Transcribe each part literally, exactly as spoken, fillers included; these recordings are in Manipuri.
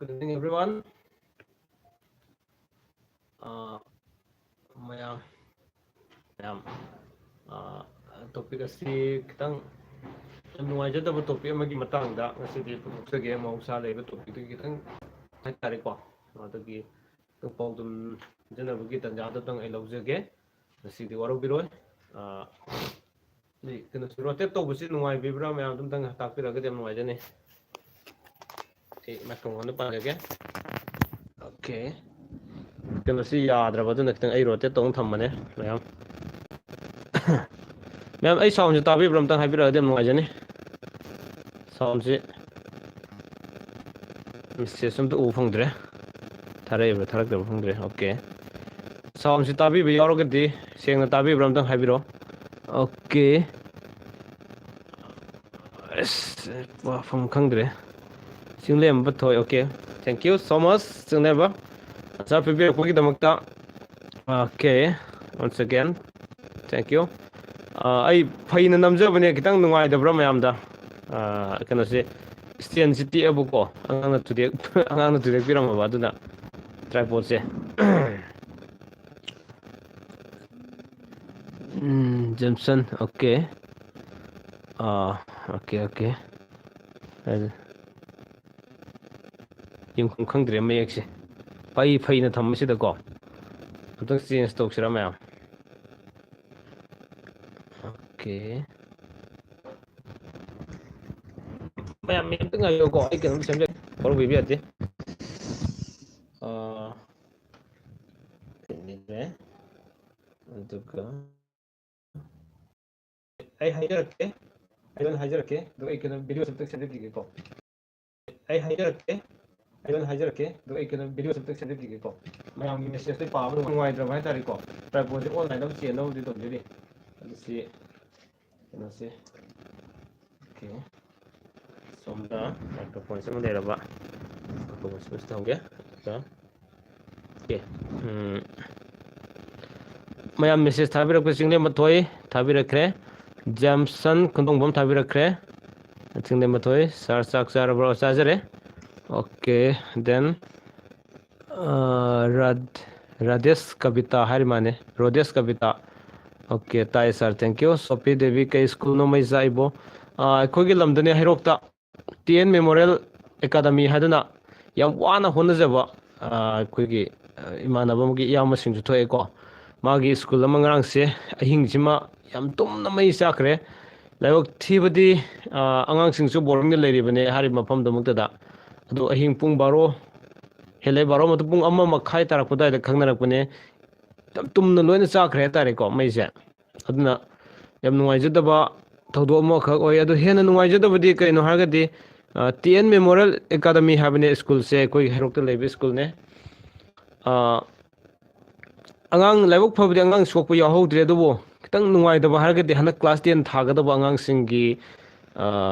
Good evening, everyone. ꯑꯥ, ꯃꯌꯥꯝ, ꯃꯌꯥꯝ, ꯑꯥ, topic ꯑꯁꯤ ꯈꯤꯇꯪ ꯌꯥꯝ ꯅꯨꯡꯉꯥꯏꯖꯗꯕ topic ꯑꯃꯒꯤ ꯃꯇꯥꯡꯗ ꯉꯁꯤꯗꯤ ꯄꯨꯊꯣꯛꯆꯒꯦ꯫ ꯃꯍꯧꯁꯥ ꯂꯩꯕ topicꯇꯒꯤ ꯈꯤꯇꯪ ꯍꯥꯏꯇꯥꯔꯦꯀꯣ, ꯑꯗꯨꯒꯤ ꯄꯥꯎꯗꯝ ꯄꯤꯖꯅꯕꯒꯤ ꯇꯥꯟꯖꯥꯗꯨꯇꯪ ꯑꯩ ꯂꯧꯖꯒꯦ꯫ ꯉꯁꯤꯗꯤ ꯋꯥꯔꯧꯕꯤꯔꯣꯏ꯫ ꯑꯥ, ꯁꯤ ꯀꯩꯅꯣꯁꯤ rotate ꯇꯧꯕꯁꯤ ꯅꯨꯡꯉꯥꯏꯕꯤꯕ꯭ꯔꯥ? ꯃꯌꯥꯝ ꯑꯗꯨꯝꯇꯪ ꯇꯥꯛꯄꯤꯔꯒꯗꯤ ꯌꯥꯝ ꯅꯨꯡꯉꯥꯏꯖꯅꯤ꯫ ꯑꯩ microphoneꯗꯨ ꯄꯥꯟꯖꯒꯦ꯫ Okay꯫ ꯀꯩꯅꯣꯁꯤ ꯌꯥꯗ꯭ꯔꯕ, ꯑꯗꯨꯅ ꯈꯤꯇꯪ ꯑꯩ rotate ꯇꯧꯅ ꯊꯝꯕꯅꯦ, ꯃꯌꯥꯝ꯫ ꯃꯌꯥꯝ, ꯑꯩ soundꯁꯤ ꯇꯥꯕꯤꯕ꯭ꯔꯥ? ꯑꯝꯇꯪ ꯍꯥꯏꯕꯤꯔꯛꯑꯗꯤ ꯌꯥꯝ ꯅꯨꯡꯉꯥꯏꯖꯅꯤ꯫ Soundꯁꯤ, message ꯑꯝꯇ ꯎꯕ ꯐꯪꯗ꯭ꯔꯦ꯫ ꯊꯥꯔꯛꯏꯕ꯭ꯔꯥ, ꯊꯥꯔꯛꯇꯕ꯭ꯔꯥ ꯈꯪꯗ꯭ꯔꯦ꯫ Okay꯫ Soundꯁꯤ ꯇꯥꯕꯤꯕ ꯌꯥꯎꯔꯒꯗꯤ, ꯁꯦꯡꯅ ꯇꯥꯕꯤꯕ꯭ꯔꯥ? ꯑꯝꯇꯪ ꯍꯥꯏꯕꯤꯔꯛꯑꯣ꯫ Okay꯫ ꯑꯁ, ꯋꯥꯐꯝ ꯈꯪꯗ꯭ꯔꯦ꯫ ꯆꯤꯡꯂꯦꯝꯕ ꯊꯣꯏ, okay꯫ Thank you so much, ꯆꯤꯡꯂꯦꯝꯕ꯫ Answer ꯄꯤꯕꯤꯔꯛꯄꯒꯤꯗꯃꯛꯇ꯫ Okay, once again, thank you꯫ ꯑꯥ, ꯑꯩ ꯐꯩꯅ ꯅꯝꯖꯕꯅꯦ, ꯈꯤꯇꯪ ꯅꯨꯡꯉꯥꯏꯇꯕ꯭ꯔꯥ ꯃꯌꯥꯝꯗ? ꯑꯥ, ꯀꯩꯅꯣꯁꯦ, standꯁꯦ ꯇꯦꯛꯑꯕꯀꯣ, ꯑꯉꯥꯡꯅ ꯊꯨꯗꯦꯛ-, ꯑꯉꯥꯡꯅ ꯊꯨꯗꯦꯛꯄꯤꯔꯝꯃꯕ, ꯑꯗꯨꯅ tripodꯁꯦ꯫ ꯎꯝ, Jameson, okay꯫ ꯑꯥ, okay, okay꯫ ꯑꯗꯨ ꯌꯦꯡꯐꯝ ꯈꯪꯗ꯭ꯔꯦ ꯃꯌꯦꯛꯁꯦ꯫ ꯐꯩ ꯐꯩꯅ ꯊꯝꯕꯁꯤꯗꯀꯣ꯫ ꯑꯝꯇꯪ change ꯇꯧꯁꯤꯔꯥ ꯃꯌꯥꯝ? Okay꯫ ꯃꯌꯥꯝ, ꯃꯌꯥꯝ ꯑꯝꯇ ꯉꯥꯏꯌꯨꯀꯣ, ꯑꯩ ꯀꯩꯅꯣꯝ ꯁꯦꯝꯖꯒꯦ꯫ ꯋꯥꯔꯧꯕꯤꯕ ꯌꯥꯗꯦ꯫ ꯑꯥ, ꯑꯗꯨꯒ ꯑꯩ ꯍꯥꯏꯖꯔꯛꯀꯦ, ꯑꯩ ꯂꯣꯏꯅ ꯍꯥꯏꯖꯔꯛꯀꯦ, ꯑꯗꯨꯒ ꯑꯩ ꯀꯩꯅꯣ videoꯁꯦ ꯑꯝꯇꯪ ꯁꯦꯝꯖꯈꯤꯒꯦꯀꯣ꯫ ꯑꯩ ꯍꯥꯏꯖꯔꯛꯀꯦ, ꯑꯩ ꯂꯣꯏꯅ ꯍꯥꯏꯖꯔꯛꯀꯦ, ꯑꯗꯨꯒ ꯑꯩ ꯀꯩꯅꯣ videoꯁꯦ ꯑꯝꯇꯪ ꯁꯦꯝꯖꯈꯤꯒꯦꯀꯣ꯫ ꯃꯌꯥꯝꯒꯤ messageꯁꯦ ꯄꯥꯕ ꯅꯨꯡꯉꯥꯏꯇ꯭ꯔꯕ ꯍꯥꯏꯇꯥꯔꯦꯀꯣ꯫ Tripodsꯦ onlineꯗ ꯑꯃ ꯆꯦꯟꯅꯕꯗꯤ ꯇꯧꯖꯔꯤ꯫ ꯑꯗꯨ ꯁꯤ ꯀꯩꯅꯣꯁꯦ, okay꯫ ꯁꯣꯝꯗ microphoneꯁꯦ ꯑꯃ ꯂꯩꯔꯕ, microphoneꯁꯦ ꯇꯧꯒꯦ꯫ ꯑꯗꯨꯒ, okay꯫ ꯎꯝ, ꯃꯌꯥꯝ message ꯊꯥꯕꯤꯔꯛꯄ, ꯆꯤꯡꯂꯦꯝꯕ ꯊꯣꯏ ꯊꯥꯕꯤꯔꯛꯈ꯭ꯔꯦ, ꯖꯦꯝꯁꯟ ꯈꯨꯟꯗꯣꯡꯕꯝ ꯊꯥꯕꯤꯔꯛꯈ꯭ꯔꯦ꯫ ꯆꯤꯡꯂꯦꯝꯕ ꯊꯣꯏ, sir ꯆꯥꯛ ꯆꯥꯔꯕ꯭ꯔꯣ? ꯆꯥꯖꯔꯦ꯫ Okay, then, uh, Rad Radesh Kavita ꯍꯥꯏꯔꯤ ꯃꯥꯅꯦ, Rodesh Kavita. Okay, ꯇꯥꯏ sir, thank you. Sofi Devi, ꯀꯩ ꯁ꯭ꯀꯨꯜꯅꯣ ꯃꯩ ꯆꯥꯛꯏꯕꯣ? ꯑꯥ, ꯑꯩꯈꯣꯏꯒꯤ ꯂꯝꯗꯅꯦ, ꯍꯩꯔꯣꯛꯇ ꯇꯤ ꯑꯦꯟ Memorial Academy ꯍꯥꯏꯗꯅ ꯌꯥꯝ ꯋꯥꯅ ꯍꯣꯠꯅꯖꯕ, ꯑꯥ, ꯑꯩꯈꯣꯏꯒꯤ, ꯑꯥ, ꯏꯃꯥꯟꯅꯕ ꯑꯃꯒꯤ ꯏꯌꯥꯝꯕꯁꯤꯡꯁꯨ ꯊꯣꯛꯑꯦꯀꯣ꯫ ꯃꯥꯒꯤ ꯁ꯭ꯀꯨꯜ ꯑꯃ ꯉꯔꯥꯡꯁꯦ ꯑꯍꯤꯡꯁꯤꯃ ꯌꯥꯝ ꯇꯨꯝꯅ ꯃꯩ ꯆꯥꯛꯈ꯭ꯔꯦ꯫ ꯂꯥꯏꯕꯛ ꯊꯤꯕꯗꯤ, ꯑꯥ, ꯑꯉꯥꯡꯁꯤꯡꯁꯨ ꯕꯣꯔꯗꯤꯡꯗ ꯂꯩꯔꯤꯕꯅꯦ ꯍꯥꯏꯔꯤꯕ ꯃꯐꯝꯗꯨꯃꯛꯇꯗ꯫ ꯑꯗꯣ ꯑꯍꯤꯡ ꯄꯨꯡ ꯕꯥꯔꯣ ꯍꯦꯜꯂꯦ, ꯕꯥꯔꯣ ꯃꯇꯨꯡ ꯄꯨꯡ ꯑꯃ ꯃꯈꯥꯏ ꯇꯥꯔꯛꯄ ꯑꯗꯨꯋꯥꯏꯗ ꯈꯪꯅꯔꯛꯄꯅꯦ꯫ ꯌꯥꯝ ꯇꯨꯝꯅ ꯂꯣꯏꯅ ꯆꯥꯛꯈ꯭ꯔꯦ ꯍꯥꯏꯇꯥꯔꯦꯀꯣ ꯃꯩꯁꯦ꯫ ꯑꯗꯨꯅ ꯌꯥꯝ ꯅꯨꯡꯉꯥꯏꯖꯗꯕ ꯊꯧꯗꯣꯛ ꯑꯃꯈꯛ ꯑꯣꯏ꯫ ꯑꯗꯣ ꯍꯦꯟꯅ ꯅꯨꯡꯉꯥꯏꯖꯗꯕꯗꯤ ꯀꯩꯅꯣ ꯍꯥꯏꯔꯒꯗꯤ, ꯑ, ꯇꯤ ꯑꯦꯟ Memorial Academy ꯍꯥꯏꯕꯅꯦ ꯁ꯭ꯀꯨꯜꯁꯦ, ꯑꯩꯈꯣꯏꯒꯤ ꯍꯩꯔꯣꯛꯇ ꯂꯩꯕ ꯁ꯭ꯀꯨꯜꯅꯦ꯫ ꯑ, ꯑꯉꯥꯡ ꯂꯥꯏꯕꯛ ꯐꯕꯗꯤ ꯑꯉꯥꯡ ꯁꯣꯛꯄ ꯌꯥꯎꯍꯧꯗ꯭ꯔꯦ, ꯑꯗꯨꯕꯨ ꯈꯤꯇꯪ ꯅꯨꯡꯉꯥꯏꯇꯕ ꯍꯥꯏꯔꯒꯗꯤ ꯍꯟꯗꯛ class ten ꯊꯥꯒꯗꯕ ꯑꯉꯥꯡꯁꯤꯡꯒꯤ, ꯑ,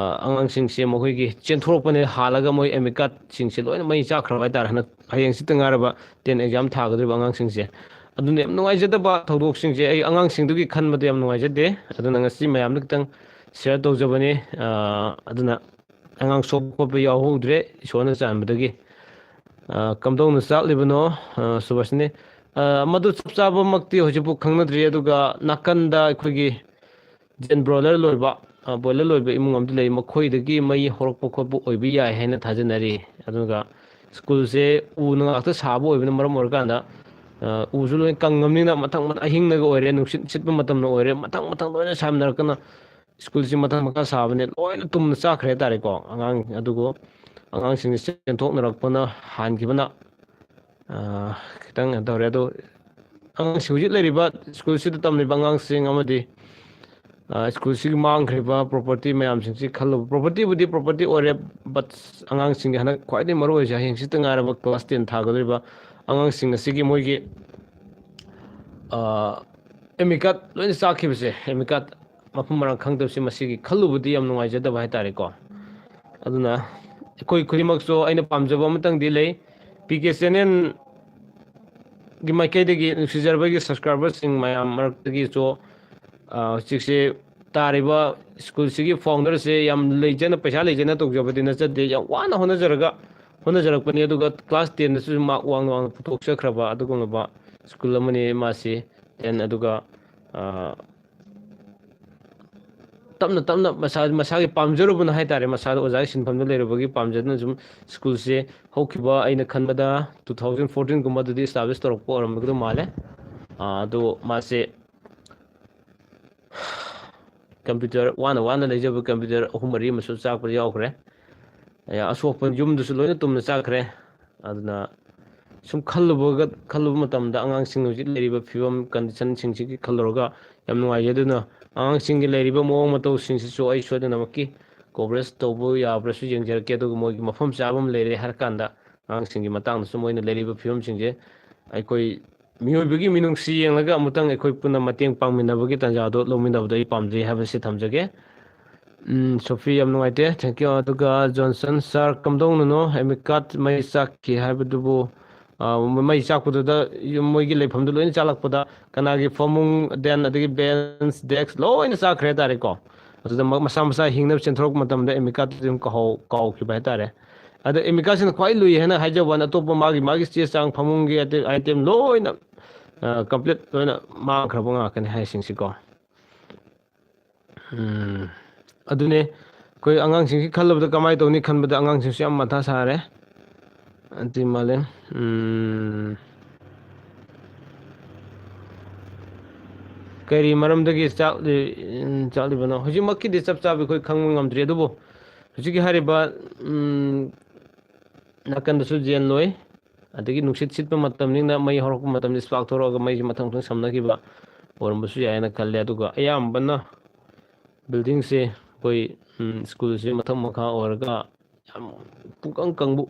ꯑꯉꯥꯡꯁꯤꯡꯁꯦ ꯃꯈꯣꯏꯒꯤ ꯆꯦꯟꯊꯣꯔꯛꯄꯅꯦ ꯍꯥꯜꯂꯒ ꯃꯣꯏ admit cardꯁꯤꯡꯁꯦ ꯂꯣꯏꯅ ꯃꯩ ꯆꯥꯛꯈ꯭ꯔꯕ ꯍꯥꯏꯇꯥꯔꯦ꯫ ꯍꯟꯗꯛ ꯍꯌꯦꯡꯁꯤꯇ ꯉꯥꯏꯔꯕ ten exam ꯊꯥꯒꯗꯧꯔꯤꯕ ꯑꯉꯥꯡꯁꯤꯡꯁꯦ꯫ ꯑꯗꯨꯅ ꯌꯥꯝ ꯅꯨꯡꯉꯥꯏꯖꯗꯕ ꯊꯧꯗꯣꯛꯁꯤꯡꯁꯦ ꯑꯩ ꯑꯉꯥꯡꯁꯤꯡꯗꯨꯒꯤ ꯈꯟꯕꯗ ꯌꯥꯝ ꯅꯨꯡꯉꯥꯏꯖꯗꯦ꯫ ꯑꯗꯨꯅ ꯉꯁꯤ ꯃꯌꯥꯝꯗ ꯈꯤꯇꯪ share ꯇꯧꯖꯕꯅꯤ꯫ ꯑ, ꯑꯗꯨꯅ ꯑꯉꯥꯡ ꯁꯣꯛꯄ ꯈꯣꯠꯄ ꯌꯥꯎꯍꯧꯗ꯭ꯔꯦ, ꯏꯁꯣꯔꯅ ꯆꯥꯟꯕꯗꯒꯤ꯫ ꯑ, ꯀꯝꯗꯧꯅ ꯆꯥꯛꯂꯤꯕꯅꯣ, ꯑ, ꯁꯨꯕꯥꯁꯅꯤ? ꯑ, ꯃꯗꯨ ꯆꯞ ꯆꯥꯕꯃꯛꯇꯤ ꯍꯧꯖꯤꯛꯄꯨ ꯈꯪꯅꯗ꯭ꯔꯤ, ꯑꯗꯨꯒ ꯅꯥꯀꯟꯗ ꯑꯩꯈꯣꯏꯒꯤ ꯖꯦꯟ ꯕ꯭ꯔꯣꯏꯂꯔ ꯂꯣꯏꯕ, ꯑ, ꯕꯣꯏꯂꯔ ꯂꯣꯏꯕ ꯏꯃꯨꯡ ꯑꯃꯗꯤ ꯂꯩ, ꯃꯈꯣꯏꯗꯒꯤ ꯃꯩ ꯍꯧꯔꯛꯄ ꯈꯣꯠꯄ ꯑꯣꯏꯕ ꯌꯥꯏ ꯍꯥꯏꯅ ꯊꯥꯖꯅꯔꯤ꯫ ꯑꯗꯨꯒ ꯁ꯭ꯀꯨꯜꯁꯦ ꯎꯅ ꯉꯥꯛꯇ ꯁꯥꯕ ꯑꯣꯏꯕꯅ ꯃꯔꯝ ꯑꯣꯏꯔꯀꯥꯟꯗ, ꯑ, ꯎꯁꯨ ꯂꯣꯏ ꯀꯪꯉꯕꯅꯤꯅ ꯃꯊꯪ ꯃꯊꯪ ꯑꯍꯤꯡꯅꯒ ꯑꯣꯏꯔꯦ, ꯅꯨꯡꯁꯤꯠ ꯁꯤꯠꯄ ꯃꯇꯝꯗ ꯑꯣꯏꯔꯦ, ꯃꯊꯪ ꯃꯊꯪ ꯂꯣꯏꯅ ꯁꯥꯃꯤꯟꯅꯔꯛꯇꯅ ꯁ꯭ꯀꯨꯜꯁꯤ ꯃꯊꯪ ꯃꯈꯥ ꯁꯥꯕꯅꯦ, ꯂꯣꯏꯅ ꯇꯨꯝꯅ ꯆꯥꯈ꯭ꯔꯦ ꯍꯥꯏꯇꯥꯔꯦꯀꯣ꯫ ꯑꯉꯥꯡ ꯑꯗꯨꯕꯨ ꯑꯉꯥꯡꯁꯤꯡꯁꯤ ꯆꯦꯟꯊꯣꯛꯅꯔꯛꯄꯅ ꯍꯥꯟꯈꯤꯕꯅ, ꯑ, ꯈꯤꯇꯪ ꯀꯩꯅꯣ ꯇꯧꯔꯦ꯫ ꯑꯗꯣ ꯑꯉꯥꯡꯁꯤꯡ, ꯍꯧꯖꯤꯛ ꯂꯩꯔꯤꯕ ꯁ꯭ꯀꯨꯜꯁꯤꯗ ꯇꯝꯂꯤꯕ ꯑꯉꯥꯡꯁꯤꯡ ꯑꯃꯗꯤ, ꯑ, ꯁ꯭ꯀꯨꯜꯁꯤꯒꯤ ꯃꯥꯡꯈ꯭ꯔꯤꯕ property ꯃꯌꯥꯝꯁꯤꯡꯁꯤ ꯈꯜꯂꯨꯕ, propertyꯕꯨꯗꯤ property ꯑꯣꯏꯔꯦ, but ꯑꯉꯥꯡꯁꯤꯡꯒꯤ ꯍꯟꯗꯛ ꯈ꯭ꯋꯥꯏꯗꯒꯤ ꯃꯔꯨ ꯑꯣꯏꯔꯤꯁꯦ ꯍꯌꯦꯡ ꯍꯪꯆꯤꯠꯇ ꯉꯥꯏꯔꯕ class ten ꯊꯥꯒꯗꯧꯔꯤꯕ ꯑꯉꯥꯡꯁꯤꯡ ꯑꯁꯤꯒꯤ ꯃꯣꯏꯒꯤ, ꯑ, admit card ꯂꯣꯏꯅ ꯆꯥꯛꯈꯤꯕꯁꯦ, admit card ꯃꯐꯝ ꯃꯔꯥꯡ ꯈꯪꯗꯕꯁꯤ, ꯃꯁꯤꯒꯤ ꯈꯜꯂꯨꯕꯗꯤ ꯌꯥꯝ ꯅꯨꯡꯉꯥꯏꯖꯗꯕ ꯍꯥꯏꯇꯥꯔꯦꯀꯣ꯫ ꯑꯗꯨꯅ ꯑꯩꯈꯣꯏ ꯈꯨꯗꯤꯡꯃꯛꯁꯨ ꯑꯩꯅ ꯄꯥꯝꯖꯕ ꯑꯃꯇꯪꯗꯤ ꯂꯩ, ꯄꯤ ꯀꯦ ꯆꯦꯅꯦꯜꯒꯤ ꯃꯥꯏꯀꯩꯗꯒꯤ ꯅꯨꯡꯁꯤꯖꯔꯕꯒꯤ subscriberꯁꯤꯡ ꯃꯌꯥꯝ ꯃꯔꯛꯇꯒꯤꯁꯨ, ꯑ, ꯍꯧꯖꯤꯛꯁꯦ ꯇꯥꯔꯤꯕ ꯁ꯭ꯀꯨꯜꯁꯤꯒꯤ founderꯁꯦ ꯌꯥꯝ ꯂꯩꯖꯅ, ꯄꯩꯁꯥ ꯂꯩꯖꯅ ꯇꯧꯖꯕꯗꯤ ꯅꯠꯆꯗꯦ, ꯌꯥꯝ ꯋꯥꯅ ꯍꯣꯠꯅꯖꯔꯒ ꯍꯣꯠꯅꯖꯔꯛꯄꯅꯤ꯫ ꯑꯗꯨꯒ ꯀ꯭ꯂꯥꯁ ꯇꯦꯟꯗꯁꯨ ꯃꯥꯔꯛ ꯋꯥꯡꯅ ꯋꯥꯡꯅ ꯄꯨꯊꯣꯛꯆꯈ꯭ꯔꯕ ꯑꯗꯨꯒꯨꯝꯂꯕ ꯁ꯭ꯀꯨꯜ ꯑꯃꯅꯤ ꯃꯥꯁꯤ꯫ ꯇꯦꯟ ꯑꯗꯨꯒ ꯇꯞꯅ ꯇꯞꯅ ꯃꯁꯥ ꯃꯁꯥꯒꯤ ꯄꯥꯝꯖꯔꯨꯕꯅ ꯍꯥꯏ ꯇꯥꯔꯦ, ꯃꯁꯥꯗ ꯑꯣꯖꯥꯒꯤ ꯁꯤꯟꯐꯝꯗ ꯂꯩꯔꯨꯕꯒꯤ ꯄꯥꯝꯖꯗꯨꯅ ꯁꯨꯝ ꯁ꯭ꯀꯨꯜꯁꯦ ꯍꯧꯈꯤꯕ, ꯑꯩꯅ ꯈꯟꯕꯗ ꯇꯨ ꯊꯥꯎꯖꯟ ꯐꯣꯔꯇꯤꯟꯒꯨꯝꯕꯗꯗꯤ ꯏꯁꯇꯥꯕ꯭ꯂꯤꯁ ꯇꯧꯔꯛꯄ ꯑꯣꯏꯔꯝꯒꯗꯧ ꯃꯥꯜꯂꯦ꯫ ꯑꯗꯣ ꯃꯥꯁꯦ ꯀꯝꯄ꯭ꯌꯨꯇꯔ ꯋꯥꯅ ꯋꯥꯅ ꯂꯩꯖꯕ ꯀꯝꯄ꯭ꯌꯨꯇꯔ ꯑꯍꯨꯝ ꯃꯔꯤ ꯑꯃꯁꯨ ꯆꯥꯛꯄ ꯌꯥꯎꯈ꯭ꯔꯦ꯫ ꯑꯁꯣꯛꯄ ꯌꯨꯝꯗꯁꯨ ꯂꯣꯏꯅ ꯇꯨꯝꯅ ꯆꯥꯛꯈ꯭ꯔꯦ꯫ ꯑꯗꯨꯅ ꯁꯨꯝ ꯈꯜꯂꯨꯕꯒ ꯈꯜꯂꯨꯕ ꯃꯇꯝꯗ ꯑꯉꯥꯡꯁꯤꯡ ꯍꯧꯖꯤꯛ ꯂꯩꯔꯤꯕ ꯐꯤꯕꯝ ꯀꯟꯗꯤꯁꯟꯁꯤꯡꯁꯤꯒꯤ ꯈꯜꯂꯨꯔꯒ ꯌꯥꯝ ꯅꯨꯡꯉꯥꯏꯖꯩ꯫ ꯑꯗꯨꯅ ꯑꯉꯥꯡꯁꯤꯡꯒꯤ ꯂꯩꯔꯤꯕ ꯃꯑꯣꯡ ꯃꯇꯧꯁꯤꯡꯁꯤꯁꯨ ꯑꯩ ꯁꯣꯏꯗꯅꯃꯛꯀꯤ ꯀꯣꯚꯔꯦꯖ ꯇꯧꯕ ꯌꯥꯕ꯭ꯔꯁꯨ ꯌꯦꯡꯖꯔꯛꯀꯦ꯫ ꯑꯗꯨꯒ ꯃꯣꯏꯒꯤ ꯃꯐꯝ ꯆꯥꯕ ꯑꯃ ꯂꯩꯔꯦ ꯍꯥꯏꯔ ꯀꯥꯟꯗ ꯑꯉꯥꯡꯁꯤꯡꯒꯤ ꯃꯇꯥꯡꯗꯁꯨ ꯃꯣꯏꯅ ꯂꯩꯔꯤꯕ ꯐꯤꯕꯝꯁꯤꯡꯁꯦ ꯑꯩꯈꯣꯏ ꯃꯤꯑꯣꯏꯕꯒꯤ ꯃꯤꯅꯨꯡꯁꯤ ꯌꯦꯡꯂꯒ ꯑꯃꯨꯛꯇꯪ ꯑꯩꯈꯣꯏ ꯄꯨꯟꯅ ꯃꯇꯦꯡ ꯄꯥꯡꯃꯤꯟꯅꯕꯒꯤ ꯇꯥꯟꯖꯥꯗꯣ ꯂꯧꯃꯤꯟꯅꯕꯗꯣ ꯑꯩ ꯄꯥꯝꯖꯩ ꯍꯥꯏꯕꯁꯤ ꯊꯝꯖꯒꯦ꯫ ꯎꯝ, ꯁꯣꯐꯤ, ꯌꯥꯝ ꯅꯨꯡꯉꯥꯏꯇꯦ꯫ Thank you꯫ ꯑꯗꯨꯒ ꯖꯣꯟꯁꯟ ꯁꯥꯔ, ꯀꯝꯗꯧꯅꯅꯣ ꯑꯦꯃꯤꯀꯥꯠ ꯃꯩ ꯆꯥꯛꯈꯤ ꯍꯥꯏꯕꯗꯨꯕꯨ? ꯑ, ꯃꯩ ꯆꯥꯛꯄꯗꯨꯗ ꯌꯨꯝ, ꯃꯣꯏꯒꯤ ꯂꯩꯐꯝꯗꯨ ꯂꯣꯏꯅ ꯆꯥꯛꯂꯛꯄꯗ ꯀꯅꯥꯒꯤ ꯐꯃꯨꯡ, ꯗꯦꯟ, ꯑꯗꯒꯤ ꯕꯦꯟꯁ, ꯗꯦꯁꯛ ꯂꯣꯏꯅ ꯆꯥꯛꯈ꯭ꯔꯦ ꯍꯥꯏꯇꯥꯔꯦꯀꯣ꯫ ꯑꯗꯨꯗ ꯃ-, ꯃꯁꯥ ꯃꯁꯥ ꯍꯤꯡꯅꯕ ꯆꯦꯟꯊꯣꯔꯛꯄ ꯃꯇꯝꯗ ꯑꯦꯃꯤꯀꯥꯠꯇꯨ ꯑꯗꯨꯝ ꯀꯥꯎꯍꯧ-, ꯀꯥꯎꯈꯤꯕ ꯍꯥꯏꯇꯥꯔꯦ꯫ ꯑꯗ ꯑꯦꯃꯤꯀꯥꯠꯁꯤꯅ ꯈ꯭ꯋꯥꯏ ꯂꯨꯏ ꯍꯥꯏꯅ ꯍꯥꯏꯖꯕ ꯋꯥꯅꯤ, ꯑꯇꯣꯞꯄ ꯃꯥꯒꯤ, ꯃꯥꯒꯤ ꯆꯦ ꯆꯥꯡ, ꯐꯃꯨꯡꯒꯤ ꯑꯇꯩ ꯑꯥꯏꯇꯦꯝ ꯂꯣꯏꯅ, ꯑ, ꯀꯝꯄ꯭ꯂꯤꯠ ꯂꯣꯏꯅ ꯃꯥꯡꯈ꯭ꯔꯕ ꯉꯥꯛꯇꯅꯤ ꯍꯥꯏꯁꯤꯡꯁꯤꯀꯣ꯫ ꯎꯝ, ꯑꯗꯨꯅꯦ, ꯑꯩꯈꯣꯏ ꯑꯉꯥꯡꯁꯤꯡꯁꯤ ꯈꯜꯂꯕꯗ ꯀꯃꯥꯏꯅ ꯇꯧꯅꯤ ꯈꯟꯕꯗ ꯑꯉꯥꯡꯁꯤꯡꯁꯨ ꯌꯥꯝ ꯃꯊꯥ ꯁꯥꯔꯦ꯫ ꯑꯗꯨꯏ ꯃꯥꯂꯦ꯫ ꯎꯝ, ꯀꯔꯤ ꯃꯔꯝꯗꯒꯤ ꯆꯥꯛꯂꯤ-, ꯎꯝ, ꯆꯥꯛꯂꯤꯕꯅꯣ? ꯍꯧꯖꯤꯛꯃꯛꯀꯤꯗꯤ ꯆꯞ ꯆꯥꯕ ꯑꯩꯈꯣꯏ ꯈꯪꯕ ꯉꯝꯗ꯭ꯔꯤ, ꯑꯗꯨꯕꯨ ꯍꯧꯖꯤꯛꯀꯤ ꯍꯥꯏꯔꯤꯕ, ꯎꯝ, ꯅꯥꯀꯟꯗꯁꯨ ꯖꯦꯟ ꯂꯣꯏ, ꯑꯗꯒꯤ ꯅꯨꯡꯁꯤꯠ ꯁꯤꯠꯄ ꯃꯇꯝꯅꯤꯅ ꯃꯩ ꯍꯧꯔꯛꯄ ꯃꯇꯝꯗ ꯁ꯭ꯄꯥꯔꯛ ꯊꯣꯔꯛꯑꯒ ꯃꯩꯁꯦ ꯃꯊꯪ ꯃꯊꯪ ꯁꯝꯅꯈꯤꯕ ꯑꯣꯏꯔꯝꯕꯁꯨ ꯌꯥꯏꯅ ꯈꯜꯂꯦ꯫ ꯑꯗꯨꯒ ꯑꯌꯥꯝꯕꯅ ꯕꯤꯜꯗꯤꯡꯁꯦ ꯑꯩꯈꯣꯏ, ꯎꯝ, ꯁ꯭ꯀꯨꯜꯁꯦ ꯃꯊꯛ ꯃꯈꯥ ꯑꯣꯏꯔꯒ ꯌꯥꯝ ꯄꯨꯡꯀꯪ ꯀꯪꯕ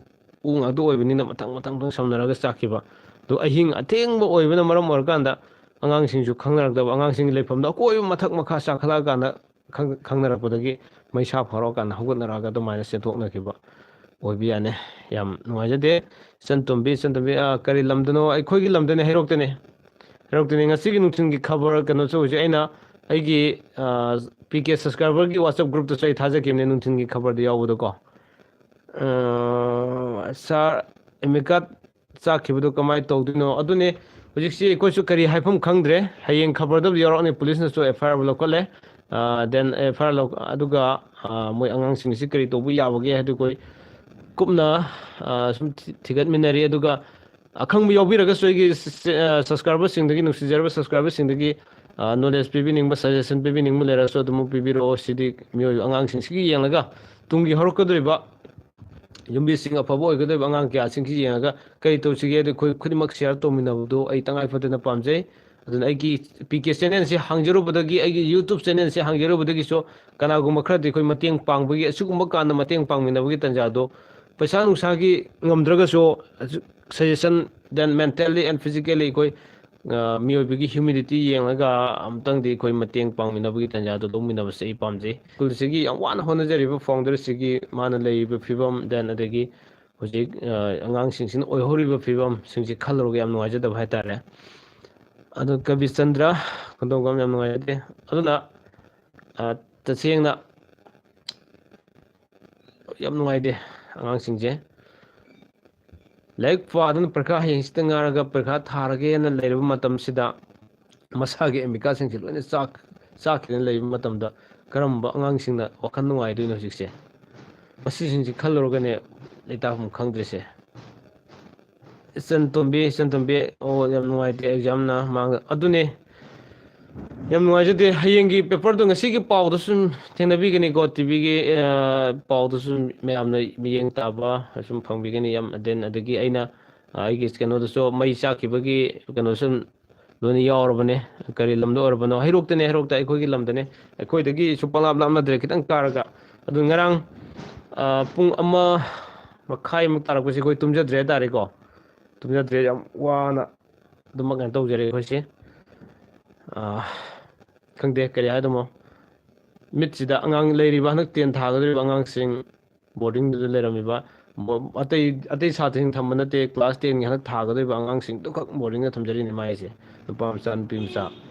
ꯎ ꯉꯥꯛꯇ ꯑꯣꯏꯕꯅꯤꯅ ꯃꯊꯪ ꯃꯊꯪ ꯃꯊꯪ ꯁꯝꯅꯔꯒ ꯆꯥꯛꯈꯤꯕ꯫ ꯑꯗꯨ ꯑꯍꯤꯡ ꯑꯊꯦꯡꯕ ꯑꯣꯏꯕꯅ ꯃꯔꯝ ꯑꯣꯏꯔꯀꯥꯟꯗ ꯑꯉꯥꯡꯁꯤꯡꯁꯨ ꯈꯪꯅꯔꯛꯇꯕ, ꯑꯉꯥꯡꯁꯤꯡꯒꯤ ꯂꯩꯐꯝꯗꯣ ꯑꯀꯣꯏꯕ ꯃꯊꯛ ꯃꯈꯥ ꯆꯥꯈꯠꯂꯛꯑꯀꯥꯟꯗ ꯈꯪ-, ꯈꯪꯅꯔꯛꯄꯗꯒꯤ ꯃꯩꯁꯥ ꯐꯥꯎꯔꯛꯑꯀꯥꯟꯗ ꯍꯧꯒꯠꯅꯔꯛꯑꯒ ꯑꯗꯨꯃꯥꯏꯅ ꯆꯦꯟꯊꯣꯛꯅꯈꯤꯕ ꯑꯣꯏꯕ ꯌꯥꯅꯤ꯫ ꯌꯥꯝ ꯅꯨꯡꯉꯥꯏꯖꯗꯦ꯫ ꯏꯆꯟ ꯇꯣꯝꯕꯤ, ꯏꯆꯟ ꯇꯣꯝꯕꯤ, ꯑꯥ, ꯀꯔꯤ ꯂꯝꯗꯅꯣ? ꯑꯩꯈꯣꯏꯒꯤ ꯂꯝꯗꯅꯦ, ꯍꯩꯔꯣꯛꯇꯅꯦ꯫ ꯍꯩꯔꯣꯛꯇꯅꯦ꯫ ꯉꯁꯤꯒꯤ ꯅꯨꯡꯊꯤꯜꯒꯤ ꯈꯕꯔ ꯀꯩꯅꯣꯁꯨ ꯍꯧꯖꯤꯛ ꯑꯩꯅ ꯑꯩꯒꯤ, ꯑꯥ, ꯄꯤ ꯀꯦ ꯁꯕꯁꯀ꯭ꯔꯥꯏꯕꯔꯒꯤ WhatsApp ꯒ꯭ꯔꯨꯞꯇꯁꯨ ꯑꯩ ꯊꯥꯖꯈꯤꯕꯅꯦ ꯅꯨꯡꯊꯤꯜꯒꯤ ꯈꯕꯔꯗ ꯌꯥꯎꯕꯗꯣꯀꯣ꯫ ꯁꯥꯔ, ꯑꯦꯃꯤꯀꯥ ꯆꯥꯛꯈꯤꯕꯗꯣ ꯀꯃꯥꯏꯅ ꯇꯧꯗꯣꯏꯅꯣ? ꯑꯗꯨꯅꯦ, ꯍꯧꯖꯤꯛꯁꯤ ꯑꯩꯈꯣꯏꯁꯨ ꯀꯔꯤ ꯍꯥꯏꯐꯝ ꯈꯪꯗ꯭ꯔꯦ꯫ ꯍꯌꯦꯡ ꯈꯕꯔꯗꯕꯨꯗꯤ ꯌꯥꯎꯔꯛꯑꯅꯤ, ꯄꯨꯂꯤꯁꯅꯁꯨ ꯑꯦꯐ ꯑꯥꯏ ꯑꯥꯔ ꯂꯧꯈꯠꯂꯦ꯫ ꯗꯦꯟ ꯑꯦꯐ ꯑꯥꯏ ꯑꯥꯔ ꯂꯧ ꯑꯗꯨꯒ ꯃꯣꯏ ꯑꯉꯥꯡꯁꯤꯡꯁꯤ ꯀꯔꯤ ꯇꯧꯕ ꯌꯥꯕꯒꯦ ꯍꯥꯏꯗꯨ ꯑꯩꯈꯣꯏ ꯀꯨꯞꯅ ꯁꯨꯝ ꯊꯤꯒꯠꯃꯤꯟꯅꯔꯤ꯫ ꯑꯗꯨꯒ ꯑꯈꯪꯕ ꯌꯥꯎꯕꯤꯔꯒꯁꯨ ꯑꯩꯒꯤ ꯁꯕꯁꯀ꯭ꯔꯥꯏꯕꯔꯁꯤꯡꯗꯒꯤ, ꯅꯨꯡꯁꯤꯖꯔꯕ ꯁꯕꯁꯀ꯭ꯔꯥꯏꯕꯔꯁꯤꯡꯗꯒꯤ ꯅꯣꯂꯦꯖ ꯄꯤꯕꯤꯅꯤꯡꯕ, ꯁꯖꯦꯁꯟ ꯄꯤꯕꯤꯅꯤꯡꯕ ꯂꯩꯔꯁꯨ ꯑꯗꯨꯝ ꯄꯤꯕꯤꯔꯛꯑꯣ꯫ ꯁꯤꯗꯤ ꯃꯤꯑꯣꯏꯕ ꯑꯉꯥꯡꯁꯤꯡꯁꯤꯒꯤ ꯌꯦꯡꯂꯒ ꯇꯨꯡꯒꯤ ꯍꯧꯔꯛꯀꯗꯧꯔꯤꯕ ꯌꯨꯝꯕꯤꯁꯤꯡ, ꯑꯐꯕ ꯑꯣꯏꯒꯗꯧꯔꯤꯕ ꯑꯉꯥꯡ ꯀꯌꯥꯁꯤꯡꯁꯤ ꯌꯦꯡꯉꯒ ꯀꯔꯤ ꯇꯧꯁꯤꯒꯦ ꯍꯥꯏꯗ ꯑꯩꯈꯣꯏ ꯈꯨꯗꯤꯡꯃꯛ ꯁꯤꯌꯥꯔ ꯇꯧꯃꯤꯟꯅꯕꯗꯨ ꯑꯩ ꯇꯉꯥꯏ ꯐꯗꯅ ꯄꯥꯝꯖꯩ꯫ ꯑꯗꯨꯅ ꯑꯩꯒꯤ ꯄꯤ ꯀꯦ ꯆꯦꯅꯦꯜꯁꯤ ꯍꯥꯡꯖꯔꯨꯕꯗꯒꯤ, ꯑꯩꯒꯤ ꯌꯨꯇ꯭ꯌꯨꯕ ꯆꯦꯅꯦꯜꯁꯤ ꯍꯥꯡꯖꯔꯨꯕꯗꯒꯤꯁꯨ ꯀꯅꯥꯒꯨꯝꯕ ꯈꯔꯗꯤ ꯑꯩꯈꯣꯏ ꯃꯇꯦꯡ ꯄꯥꯡꯕꯒꯤ, ꯑꯁꯤꯒꯨꯝꯕ ꯀꯥꯟꯗ ꯃꯇꯦꯡ ꯄꯥꯡꯃꯤꯟꯅꯕꯒꯤ ꯇꯥꯟꯖꯥꯗꯣ, ꯄꯩꯁꯥ ꯅꯨꯡꯁꯥꯒꯤ ꯉꯝꯗ꯭ꯔꯒꯁꯨ, suggestion, then mentally and physically ꯑꯩꯈꯣꯏ ꯃꯤꯑꯣꯏꯕꯒꯤ ꯍ꯭ꯌꯨꯃꯤꯗꯤꯇꯤ ꯌꯦꯡꯂꯒ ꯑꯃꯨꯛꯇꯪꯗꯤ ꯑꯩꯈꯣꯏ ꯃꯇꯦꯡ ꯄꯥꯡꯃꯤꯟꯅꯕꯒꯤ ꯇꯥꯟꯖꯥꯗꯣ ꯂꯧꯃꯤꯟꯅꯕꯁꯦ ꯑꯩ ꯄꯥꯝꯖꯩ꯫ ꯁ꯭ꯀꯨꯜꯁꯤꯒꯤ ꯌꯥꯝ ꯋꯥꯅ ꯍꯣꯠꯅꯖꯔꯤꯕ ꯐꯥꯎꯟꯗꯔꯁꯤꯒꯤ, ꯃꯥꯅ ꯂꯩꯔꯤꯕ ꯐꯤꯕꯝ, then ꯑꯗꯒꯤ ꯍꯧꯖꯤꯛ ꯑꯉꯥꯡꯁꯤꯡꯁꯤꯅ ꯑꯣꯏꯍꯧꯔꯤꯕ ꯐꯤꯕꯝꯁꯤꯡꯁꯤ ꯈꯜꯂꯨꯔꯒ ꯌꯥꯝ ꯅꯨꯡꯉꯥꯏꯖꯗꯕ ꯍꯥꯏꯇꯥꯔꯦ꯫ ꯑꯗꯣ ꯀꯕꯤꯆꯟꯗ꯭ꯔ ꯈꯨꯟꯗꯣꯡꯕꯝ, ꯌꯥꯝ ꯅꯨꯡꯉꯥꯏꯖꯗꯦ꯫ ꯑꯗꯨꯅ ꯇꯁꯦꯡꯅ ꯌꯥꯝ ꯅꯨꯡꯉꯥꯏꯇꯦ꯫ ꯑꯉꯥꯡꯁꯤꯡꯁꯦ ꯂꯥꯏꯔꯤꯛ ꯄꯥꯗꯅ ꯄꯔꯤꯈꯥ ꯍꯌꯦꯡꯁꯤꯗ ꯉꯥꯏꯔꯒ ꯄꯔꯤꯈꯥ ꯊꯥꯔꯒꯦꯅ ꯂꯩꯔꯕ ꯃꯇꯝꯁꯤꯗ, ꯃꯁꯥꯒꯤ ꯑꯦꯃꯤꯀꯥꯁꯤꯡꯁꯦ ꯂꯣꯏꯅ ꯆꯥꯛ ꯆꯥꯛꯈꯤꯗꯅ ꯂꯩꯕ ꯃꯇꯝꯗ, ꯀꯔꯝꯕ ꯑꯉꯥꯡꯁꯤꯡꯅ ꯋꯥꯈꯜ ꯅꯨꯡꯉꯥꯏꯗꯣꯏꯅꯣ ꯍꯧꯖꯤꯛꯁꯦ? ꯃꯁꯤꯁꯤꯡꯁꯤ ꯈꯜꯂꯨꯔꯒꯅꯦ ꯂꯩꯇꯥꯐꯝ ꯈꯪꯗ꯭ꯔꯤꯁꯦ꯫ ꯏꯆꯟ ꯇꯣꯝꯕꯤ, ꯏꯆꯟ ꯇꯣꯝꯕꯤ, ꯑꯣ, ꯌꯥꯝ ꯅꯨꯡꯉꯥꯏꯇꯦ, ꯑꯦꯛꯖꯥꯝꯅ ꯃꯥꯡ-, ꯑꯗꯨꯅꯦ, ꯌꯥꯝ ꯅꯨꯡꯉꯥꯏꯖꯗꯦ꯫ ꯍꯌꯦꯡꯒꯤ ꯄꯦꯄꯔꯗꯣ, ꯉꯁꯤꯒꯤ ꯄꯥꯎꯗ ꯁꯨꯝ ꯊꯦꯡꯅꯕꯤꯒꯅꯤꯀꯣ, ꯇꯤ ꯚꯤꯒꯤ ꯄꯥꯎꯗꯁꯨ ꯃꯌꯥꯝꯅ ꯃꯤꯠꯌꯦꯡ ꯇꯥꯕ ꯁꯨꯝ ꯐꯪꯕꯤꯒꯅꯤ꯫ ꯌꯥꯝ, then ꯑꯗꯒꯤ ꯑꯩꯅ, ꯑ, ꯑꯩꯒꯤ ꯀꯩꯅꯣꯗꯁꯨ ꯃꯩ ꯆꯥꯛꯈꯤꯕꯒꯤ ꯀꯩꯅꯣ ꯁꯨꯝ ꯂꯣꯏꯅ ꯌꯥꯎꯔꯕꯅꯦ꯫ ꯀꯔꯤ ꯂꯝꯗ ꯑꯣꯏꯔꯕꯅꯣ? ꯍꯩꯔꯣꯛꯇꯅꯦ, ꯍꯩꯔꯣꯛꯇ, ꯑꯩꯈꯣꯏꯒꯤ ꯂꯝꯗꯅꯦ꯫ ꯑꯩꯈꯣꯏꯗꯒꯤ ꯁꯨꯡ ꯄꯪꯂꯥꯞ ꯂꯥꯞꯅꯗ꯭ꯔꯦ, ꯈꯤꯇꯪ ꯀꯥꯔꯒ꯫ ꯑꯗꯨ ꯉꯔꯥꯡ, ꯑ, ꯄꯨꯡ ꯑꯃ ꯃꯈꯥꯏꯃꯨꯛ ꯇꯥꯔꯛꯄꯁꯦ ꯑꯩꯈꯣꯏ ꯇꯨꯝꯖꯗ꯭ꯔꯦ ꯍꯥꯏꯇꯥꯔꯦꯀꯣ꯫ ꯇꯨꯝꯖꯗ꯭ꯔꯦ, ꯌꯥꯝ ꯋꯥꯅ ꯑꯗꯨꯃꯛ ꯀꯩꯅꯣ ꯇꯧꯖꯔꯦ ꯑꯩꯈꯣꯏꯁꯦ꯫ ꯑ, ꯈꯪꯗꯦ ꯀꯔꯤ ꯍꯥꯏꯗꯣꯏꯅꯣ꯫ ꯃꯤꯠꯁꯤꯗ ꯑꯉꯥꯡ ꯂꯩꯔꯤꯕ, ꯍꯟꯗꯛ ꯇꯦꯟ ꯊꯥꯒꯗꯧꯔꯤꯕ ꯑꯉꯥꯡꯁꯤꯡ, ꯕꯣꯔꯗꯤꯡꯗꯨꯗ ꯂꯩꯔꯝꯃꯤꯕ, ꯕꯣ-, ꯑꯇꯩ, ꯑꯇꯩ ꯁꯥꯇ꯭ꯔꯁꯤꯡ ꯊꯝꯕ ꯅꯠꯇꯦ, ꯀ꯭ꯂꯥꯁ ꯇꯦꯟꯒꯤ ꯍꯟꯗꯛ ꯊꯥꯒꯗꯧꯔꯤꯕ ꯑꯉꯥꯡꯁꯤꯡꯗꯨꯈꯛ ꯕꯣꯔꯗꯤꯡꯗ ꯊꯝꯖꯔꯤꯅꯤ ꯃꯥꯏꯁꯦ, ꯅꯨꯄꯥ ꯃꯆꯥ, ꯅꯨꯄꯤ ꯃꯆꯥ꯫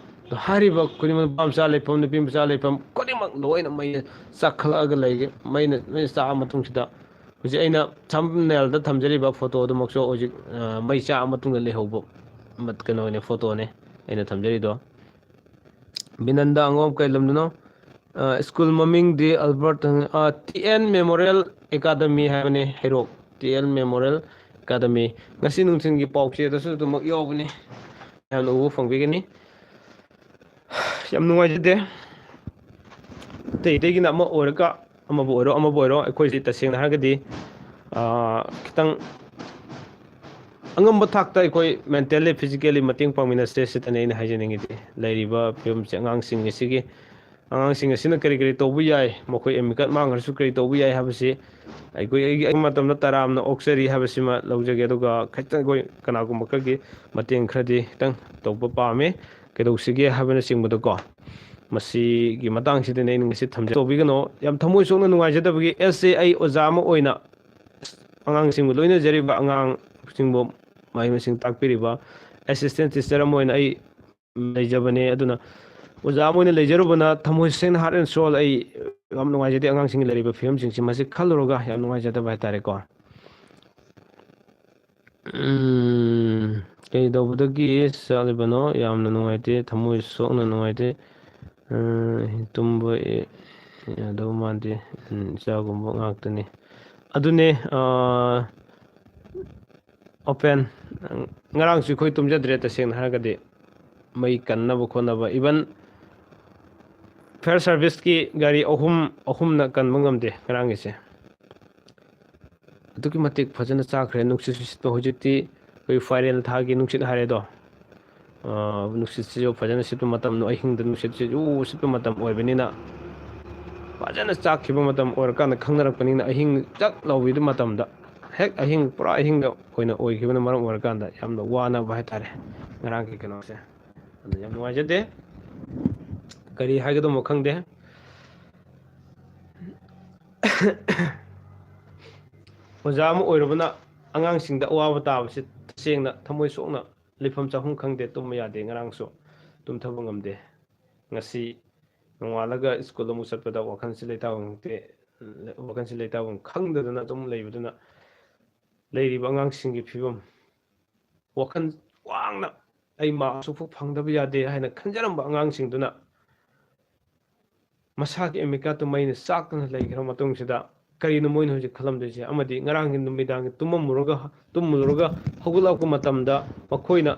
ꯑꯗꯣ ꯍꯥꯏꯔꯤꯕ ꯈꯨꯗꯤꯡꯃꯛ, ꯅꯨꯄꯥ ꯃꯆꯥ ꯂꯩꯐꯝ, ꯅꯨꯄꯤ ꯃꯆꯥ ꯂꯩꯐꯝ ꯈꯨꯗꯤꯡꯃꯛ ꯂꯣꯏꯅ ꯃꯩꯅ ꯆꯥꯛꯈꯠꯂꯛꯑꯒ ꯂꯩꯒꯦ꯫ ꯃꯩꯅ ꯂꯣꯏꯅ ꯆꯥꯛꯑ ꯃꯇꯨꯡꯁꯤꯗ ꯍꯧꯖꯤꯛ ꯑꯩꯅ ꯊꯝꯅꯦꯜꯗ ꯊꯝꯖꯔꯤꯕ ꯐꯣꯇꯣꯗꯨꯃꯛꯁꯨ ꯍꯧꯖꯤꯛ ꯃꯩ ꯆꯥꯛꯑ ꯃꯇꯨꯡꯗ ꯂꯩꯍꯧꯕ ꯀꯩꯅꯣꯅꯦ, ꯐꯣꯇꯣꯅꯦ ꯑꯩꯅ ꯊꯝꯖꯔꯤꯗꯣ꯫ ꯕꯤꯅꯟꯗ ꯑꯉꯣꯝ ꯀꯩ ꯂꯝꯗꯅꯣ? ꯁ꯭ꯀꯨꯜ ꯃꯃꯤꯡꯗꯤ Albert, T N memorial academy ꯍꯥꯏꯕꯅꯤ, Heirok T N memorial academy. ꯉꯁꯤ ꯅꯨꯡꯊꯤꯜꯒꯤ ꯄꯥꯎꯆꯦꯗꯁꯨ ꯑꯗꯨꯃꯛ ꯌꯥꯎꯕꯅꯤ, ꯃꯌꯥꯝꯅ ꯎꯕ ꯐꯪꯕꯤꯒꯅꯤ꯫ ꯌꯥꯝ ꯅꯨꯡꯉꯥꯏꯖꯗꯦ꯫ ꯑꯇꯩ ꯑꯇꯩꯒꯤꯅ ꯑꯃ ꯑꯣꯏꯔꯒ, ꯑꯃꯕꯨ ꯑꯣꯏꯔꯣ ꯑꯃꯕꯨ ꯑꯣꯏꯔꯣ, ꯑꯩꯈꯣꯏꯁꯤ ꯇꯁꯦꯡꯅ ꯍꯥꯏꯔꯒꯗꯤ ꯈꯤꯇꯪ ꯑꯉꯝꯕ ꯊꯥꯛꯇ ꯑꯩꯈꯣꯏ mentally, physically ꯃꯇꯦꯡ ꯄꯥꯡꯃꯤꯟꯅꯁꯦ ꯁꯤꯇꯅꯤ ꯑꯩꯅ ꯍꯥꯏꯖꯅꯤꯡꯉꯤꯗꯤ꯫ ꯂꯩꯔꯤꯕ ꯐꯤꯕꯝꯁꯦ ꯑꯉꯥꯡꯁꯤꯡ ꯑꯁꯤꯒꯤ, ꯑꯉꯥꯡꯁꯤꯡ ꯑꯁꯤꯅ ꯀꯔꯤ ꯀꯔꯤ ꯇꯧꯕ ꯌꯥꯏ, ꯃꯈꯣꯏ ꯑꯦꯃꯤꯀꯠ ꯃꯥꯡꯈ꯭ꯔꯁꯨ ꯀꯔꯤ ꯇꯧꯕ ꯌꯥꯏ ꯍꯥꯏꯕꯁꯤ ꯑꯩꯈꯣꯏ, ꯑꯩꯒꯤ ꯑꯩꯒꯤ ꯃꯇꯝꯗ ꯇꯔꯥꯝꯅ ꯑꯣꯛꯆꯔꯤ ꯍꯥꯏꯕꯁꯤꯃ ꯂꯧꯖꯒꯦ꯫ ꯑꯗꯨꯒ ꯈꯤꯇꯪ ꯑꯩꯈꯣꯏ ꯀꯅꯥꯒꯨꯝꯕ ꯈꯔꯒꯤ ꯃꯇꯦꯡ ꯈꯔꯗꯤ ꯈꯤꯇꯪ ꯇꯧꯕ ꯄꯥꯝꯃꯤ꯫ ꯀꯩꯗꯧꯁꯤꯒꯦ ꯍꯥꯏꯕꯅꯆꯤꯡꯕꯗꯀꯣ, ꯃꯁꯤꯒꯤ ꯃꯇꯥꯡꯁꯤꯗꯅꯤ ꯑꯩꯅ ꯉꯁꯤ ꯊꯝꯖ-, ꯇꯧꯕꯤꯒꯅꯣ꯫ ꯌꯥꯝ ꯊꯃꯣꯏ ꯁꯣꯛꯅ ꯅꯨꯡꯉꯥꯏꯖꯗꯕꯒꯤ ꯑꯦꯁ ꯑꯦ ꯑꯩ ꯑꯣꯖꯥ ꯑꯃ ꯑꯣꯏꯅ ꯑꯉꯥꯡꯁꯤꯡꯕꯨ ꯂꯣꯏꯅꯖꯔꯤꯕ, ꯑꯉꯥꯡꯁꯤꯡꯕꯨ ꯃꯍꯩ ꯃꯁꯤꯡ ꯇꯥꯛꯄꯤꯔꯤꯕ assistant teacher ꯑꯃ ꯑꯣꯏꯅ ꯑꯩ ꯂꯩꯖꯕꯅꯦ꯫ ꯑꯗꯨꯅ ꯑꯣꯖꯥ ꯑꯃ ꯑꯣꯏꯅ ꯂꯩꯖꯔꯨꯕꯅ ꯊꯃꯣꯏ ꯁꯦꯡꯅ, heart and soul, ꯑꯩ ꯌꯥꯝ ꯅꯨꯡꯉꯥꯏꯖꯗꯦ꯫ ꯑꯉꯥꯡꯁꯤꯡꯒꯤ ꯂꯩꯔꯤꯕ ꯐꯤꯕꯝꯁꯤꯡꯁꯤ ꯃꯁꯤ ꯈꯜꯂꯨꯔꯒ ꯌꯥꯝ ꯅꯨꯡꯉꯥꯏꯖꯗꯕ ꯍꯥꯏꯇꯥꯔꯦꯀꯣ꯫ ꯎꯝ, ꯀꯩꯗꯧꯕꯗꯒꯤ ꯆꯠꯂꯤꯕꯅꯣ? ꯌꯥꯝꯅ ꯅꯨꯡꯉꯥꯏꯇꯦ, ꯊꯃꯣꯏ ꯁꯣꯛꯅ ꯅꯨꯡꯉꯥꯏꯇꯦ꯫ ꯎꯝ, ꯇꯨꯝꯕ ꯌꯥꯗꯧ ꯃꯥꯟꯗꯦ꯫ ꯎꯝ, ꯏꯆꯥꯒꯨꯝꯕ ꯉꯥꯛꯇꯅꯤ꯫ ꯑꯗꯨꯅꯦ, ꯑꯥ, ꯑꯣꯄꯦꯟ, ꯉꯔꯥꯡꯁꯨ ꯑꯩꯈꯣꯏ ꯇꯨꯝꯖꯗ꯭ꯔꯦ, ꯇꯁꯦꯡꯅ ꯍꯥꯏꯔꯒꯗꯤ꯫ ꯃꯩ ꯀꯟꯅꯕ ꯈꯣꯠꯅꯕ, even fire serviceꯀꯤ ꯒꯥꯔꯤ ꯑꯍꯨꯝ, ꯑꯍꯨꯝꯅ ꯀꯟꯕ ꯉꯝꯗꯦ ꯉꯔꯥꯡꯒꯤꯁꯦ꯫ ꯑꯗꯨꯛꯀꯤ ꯃꯇꯤꯛ ꯐꯖꯅ ꯆꯥꯛꯈ꯭ꯔꯦ꯫ ꯅꯨꯡꯁꯤꯠꯁꯨ ꯁꯤꯠꯄ, ꯍꯧꯖꯤꯛꯇꯤ ꯑꯩꯈꯣꯏ ꯐꯥꯏꯔꯦꯜ ꯊꯥꯒꯤ ꯅꯨꯡꯁꯤꯠ ꯍꯥꯏꯔꯦꯗꯣ꯫ ꯑꯥ, ꯅꯨꯡꯁꯤꯠꯁꯤꯁꯨ ꯐꯖꯅ ꯁꯤꯠꯄ ꯃꯇꯝ, ꯑꯍꯤꯡꯗ ꯅꯨꯡꯁꯤꯠꯁꯤ ꯎ ꯁꯤꯠꯄ ꯃꯇꯝ ꯑꯣꯏꯕꯅꯤꯅ, ꯐꯖꯅ ꯆꯥꯛꯈꯤꯕ ꯃꯇꯝ ꯑꯣꯏꯔꯀꯥꯟꯗ ꯈꯪꯅꯔꯛꯄꯅꯤꯅ, ꯑꯍꯤꯡ ꯆꯥꯛ ꯂꯥꯎꯕꯤꯗꯨ ꯃꯇꯝꯗ, ꯍꯦꯛ ꯑꯍꯤꯡ, ꯄꯨꯔꯥ ꯑꯍꯤꯡꯗ ꯑꯣꯏꯅ ꯑꯣꯏꯈꯤꯕꯅ ꯃꯔꯝ ꯑꯣꯏꯔꯀꯥꯟꯗ ꯌꯥꯝꯅ ꯋꯥꯅꯕ ꯍꯥꯏꯇꯥꯔꯦ ꯉꯔꯥꯡꯒꯤ ꯀꯩꯅꯣꯁꯦ꯫ ꯑꯗꯨ ꯌꯥꯝ ꯅꯨꯡꯉꯥꯏꯖꯗꯦ, ꯀꯔꯤ ꯍꯥꯏꯒꯗꯧꯅꯣ ꯈꯪꯗꯦ꯫ ꯑꯣꯖꯥ ꯑꯃ ꯑꯣꯏꯔꯨꯕꯅ ꯑꯉꯥꯡꯁꯤꯡꯗ ꯑꯋꯥꯕ ꯇꯥꯕꯁꯤ ꯇꯁꯦꯡꯅ ꯊꯃꯣꯏ ꯁꯣꯛꯅ ꯂꯩꯐꯝ ꯆꯥꯐꯝ ꯈꯪꯗꯦ꯫ ꯇꯨꯝꯕ ꯌꯥꯗꯦ, ꯉꯔꯥꯡꯁꯨ ꯇꯨꯝꯊꯕ ꯉꯝꯗꯦ꯫ ꯉꯁꯤ ꯅꯣꯡꯉꯥꯜꯂꯒ ꯁ꯭ꯀꯨꯜ ꯑꯃꯨꯛ ꯆꯠꯄꯗ ꯋꯥꯈꯜꯁꯤ ꯂꯩꯇꯥꯕ ꯉꯝꯗꯦ꯫ ꯋꯥꯈꯜꯁꯤ ꯂꯩꯇꯥꯐꯝ ꯈꯪꯗꯗꯅ ꯑꯗꯨꯝ ꯂꯩꯕꯗꯨꯅ ꯂꯩꯔꯤꯕ ꯑꯉꯥꯡꯁꯤꯡꯒꯤ ꯐꯤꯕꯝ, ꯋꯥꯈꯜ ꯋꯥꯡꯅ ꯑꯩ ꯃꯥꯔꯛ ꯑꯁꯨꯛ ꯐꯪꯗꯕ ꯌꯥꯗꯦ ꯍꯥꯏꯅ ꯈꯟꯖꯔꯝꯕ ꯑꯉꯥꯡꯁꯤꯡꯗꯨꯅ ꯃꯁꯥꯒꯤ ꯑꯦꯝ ꯑꯥꯏ ꯀꯥꯔꯠꯇꯨ ꯃꯩꯅ ꯆꯥꯛꯇꯅ ꯂꯩꯈ꯭ꯔ ꯃꯇꯨꯡꯁꯤꯗ ꯀꯔꯤꯅꯣ ꯃꯣꯏꯅ ꯍꯧꯖꯤꯛ ꯈꯜꯂꯝꯗꯣꯏꯁꯦ? ꯑꯃꯗꯤ ꯉꯔꯥꯡꯒꯤ ꯅꯨꯃꯤꯗꯥꯡꯒꯤ ꯇꯨꯝꯃꯝꯃꯨꯔꯒ, ꯇꯨꯝꯃꯨꯔꯒ ꯍꯧꯒꯠꯂꯛꯄ ꯃꯇꯝꯗ ꯃꯈꯣꯏꯅ